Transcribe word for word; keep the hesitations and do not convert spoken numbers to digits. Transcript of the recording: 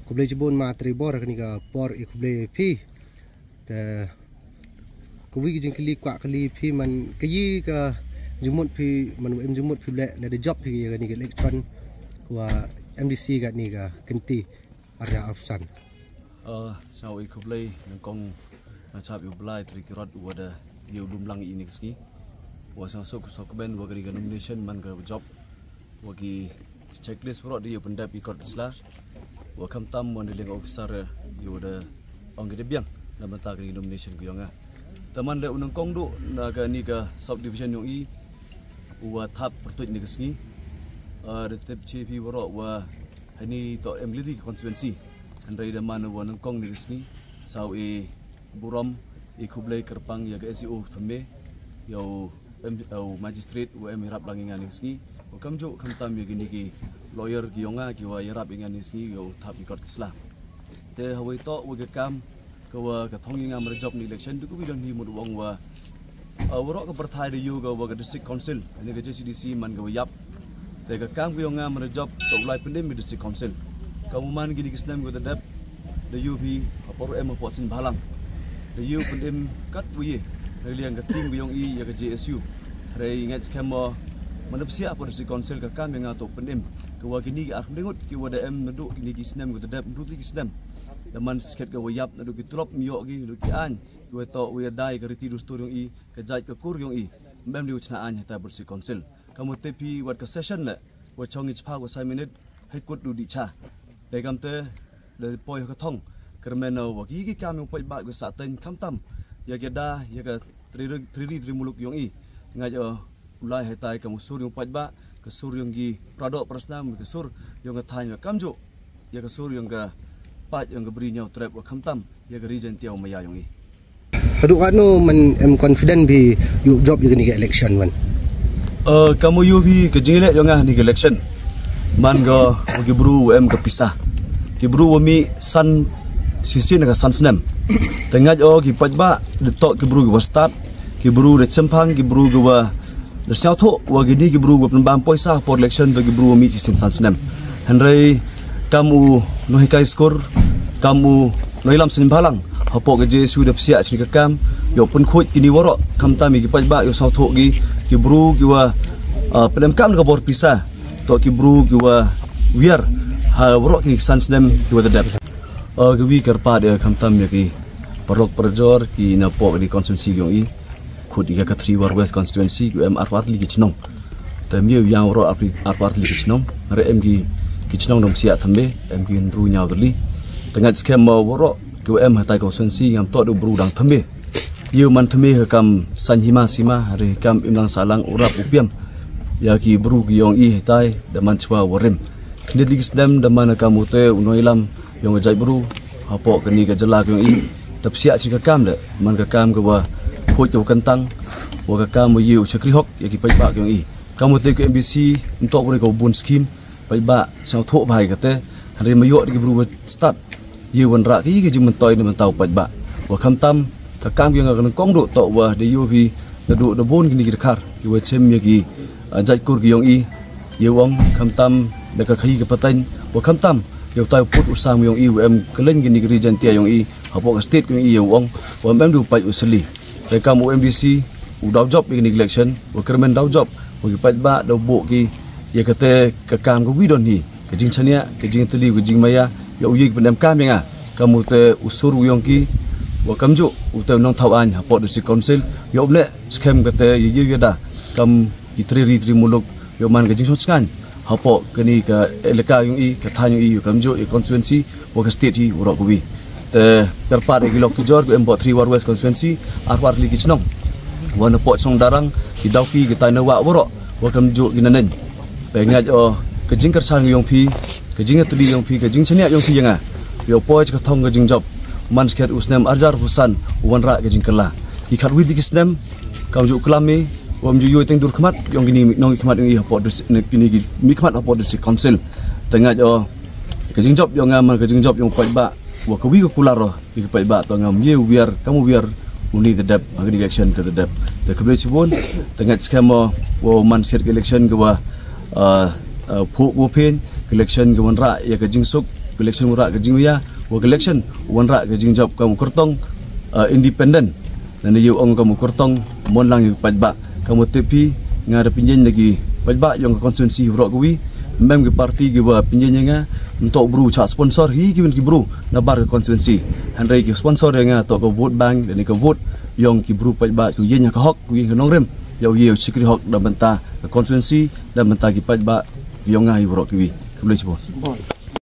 Khublei chibun ma Trevor, kane ka por i khublei phi. Te kawi ka jingkylli kwah kylli phi man kayi ka jingmut phi man em jingmut phi leh leh da jop phi kane ka election ka wa M D C kane ka kynti arja arphew san. Uh, sñiaw i khublei nyngkong na chap yu blai tri kirot wa da yu lumlang i ni sngi. Wa sang sok sok ben wa kari ka nomination man ka job. Wa ki checklist bro di yu pendap i kot sla. Wa kam tam wa ni officer yu da ong ki biang na mata kari nomination ku yong nga. Taman le u nyngkong du na ka ni ka subdivision yong i wa thap pertuit ni sngi. Uh, da tip chi phi bro wa hani to em liri constituency. Hynrei da man wa nyngkong ni sngi. Saw i burom i khublei kyrpang ya ka S E O thymme ya u magistrate wa em yarap lang i nga ni sngi. Wa kam ju kam tam ya kini ki lawyer ki yong nga ki wa yarap i nga ni sngi ya u thap i kot ki sla. Te hawai to wa ka kam ka wa ka thong i nga mara job ni election du ka wi don hi mut wong wa Warok ka pyrthai da yu ka wa ka district council ni ka J C D C man ka wa yap. Te ka kam ka yong nga man da job ta ulai pyndem ka district council. Ka mu man kini ki snem ka da dep da yu phi hapor em hapor sin balang. Da yu pyndem kat wa ye na liang ka team ka yong i ya ka J S U. Hare ngat skhem mo man da psia hapor district council ka kam ya nga to pyndem. Ka wa kini ki ar dengut ki wa da em na du kini ki snem ka da dep ndu ki snem. Da man sket ka wa yap na du ki trop mi yo ki na du ki an. Ki wa to wa ya dai ka riti du stur yong i ka jait ka kur yong i. Mem di u chna añ hata Bursi Council. Ka mu te phi wat ka session le wa chong i chpha wa sa minute hai kut du di cha. Te kam te le poi ka thong. Kermen wa ki ki kam yong poi ba ko sa ten kam tam. Ya ke da ya ka tri ri tri muluk yong i. Nga jo ulai hata ka mu sur yong poi ba ka sur yong ki prado prasnam ka sur yong ka thai kam jo. Ya ka sur yong ka paj yong ka bri nyau trep wa kam tam ya ka region tiaw maya yong i. Haduh katno man em confident bi yu job yu kini ke election man. Uh, kamu yu bi ke jingilek yong ah ni ke election. Man go ki bru em ke pisah. Ki bru mi san sisi na ka san snem. Tengah o ki pajba de tok ki bru ki wa start. Ki bru de chempang ki bru ki wa Da sñiaw thoh wa kini ki bru wa pynbam poisa por election to ki bru wa mih chi sin san snem. Hynrei kam u Nohikai Skur, kam u Nohilam Snimbhalang hapoh ka J S U da psiah chini ka kam yow pynkhuid kini waroh kam tam ki pajba yow sñiaw thoh ki ki bru ki wa uh, pynem kam ka bor pisa to ki bru ki wa wiar ha waroh kini san snem ki wa da dep. Uh, ki wi kyrpad ya kam tam ya ki parlok parjor ki na poh ki constituency yong i. Khut ïa ka Three War West constituency ki em arpar tylli ki chnong. Te miew yang ro arpar tylli ki chnong. Re em ki ki chnong dong siat thambe em ki hynru nyaw tylli. Te ngat skhem ma waro ki em hatai constituency ngam to du bru dang thambe. Ïew man thambe ha kam san hima sima re kam im lang salang urap upiam. Ïa ki bru ki yong i hatai da man chwa warim. Khnit li ki snem da man kam ute u Noilam yong ka jaitbru hapoh kani ka jylla ka yong i. Te psiah shi ka kam de man ka kam ka wa khuid ka wa kyntang wa ka kam wa ïew shakri hok ïa ki paidbah ka yong i. Kam wa te ka M B C ntok wa ka wa bun skim paidbah sñiaw thoh bha ïa kate. Hynrei ma ïoh de ki bru wa stad ïew wanrah ki ki jingmyntoi ne mynta u paidbah wa khamtam ka kam ka yong ka nyngkong duh toh wa de ïew hi naduh da bun kini ki dkhar ki wa chem ïa ki jaitkur ka yong i. Ïa u ong khamtam da ka khaïi ka pateng wa khamtam ïa utai u put u sam yong i u em kylleng kini ki ri Jaintia yong i hapoh ka state ka yong i ïa u ong wa em du paid u sli. Te kam u M D C u daw jop ïa kini ki election wa kyrmen daw jop wa ki paidbah daw buh ki ïa kate ka kam ka wi don hi ka jingchaniah ka jingtylli ka jingmaya ïa u ïa ki pyndem kam ïa nga kam u te u sur u yong ki wa kam ju u te u nongthaw aiñ hapoh district council ïa u ne skhem kate ïa ïa da kam ki tri ri tri muluk ïoh man ka jingsngewsih hapoh kani ka elaka yong i ka thaiñ yong i ïoh kam ju i constituency wa ka state hi u rok wi. Te kyrpad ïa ki lok ki jor ku em poh Three War West constituency arpar li ki chnong wa na poh chnong darang ki dau ki ki tai na wa wa rok wa kam ju ki nanen. Te ngait o ka jingkyrshan yong phi ka jingtylli yong phi ka jingchaniah yong phi ïa nga ïoh poi ka thong ka jingjop man skhet u snem arjar pusan u wanrah ka jingkylla ki khat wi ki snem. Kam ju klam i wam ju yoi teng dur khmat yong kini nong khmat yong i hapoh kini mi khmat hapoh district council. Te ngait o ka jingjop yong nga man ka jingjop yong paidbah wa ka wi ka kular ro wi ka paidbah to ngam ye wiar kam wiar uni da dep ha kini election ka da dep. Te khublei chibun te ngait skhem o wa man sket election ka wa phu wa phin election ka wanrah ïa ka jingsuk Ka election u rah ka jingmaya, wa ka election u wanrah ka jingjop kam u kyrtong, uh, independent. Nane ïa u ong kam u kyrtong, mon lang ïa u paidbah. Kam u tip hi, nga da pynjeng na ki paidbah yong ka constituency baroh kawi. Mem ki party kiwa pynjeng ïa nga, ym toh u bru chah sponsor hi kiwin ki bru na bar ka constituency. Hynrei ki sponsor ïa nga toh ka vote bank, lane ka vote yong ki bru paidbah, ki ïeng ha ka hok, ki ïeng ha ka nongrim. Ïa u ïa u shakri hok da bynta ka constituency, da bynta ki paidbah yong nga hi baroh kawi. Khublei shibun.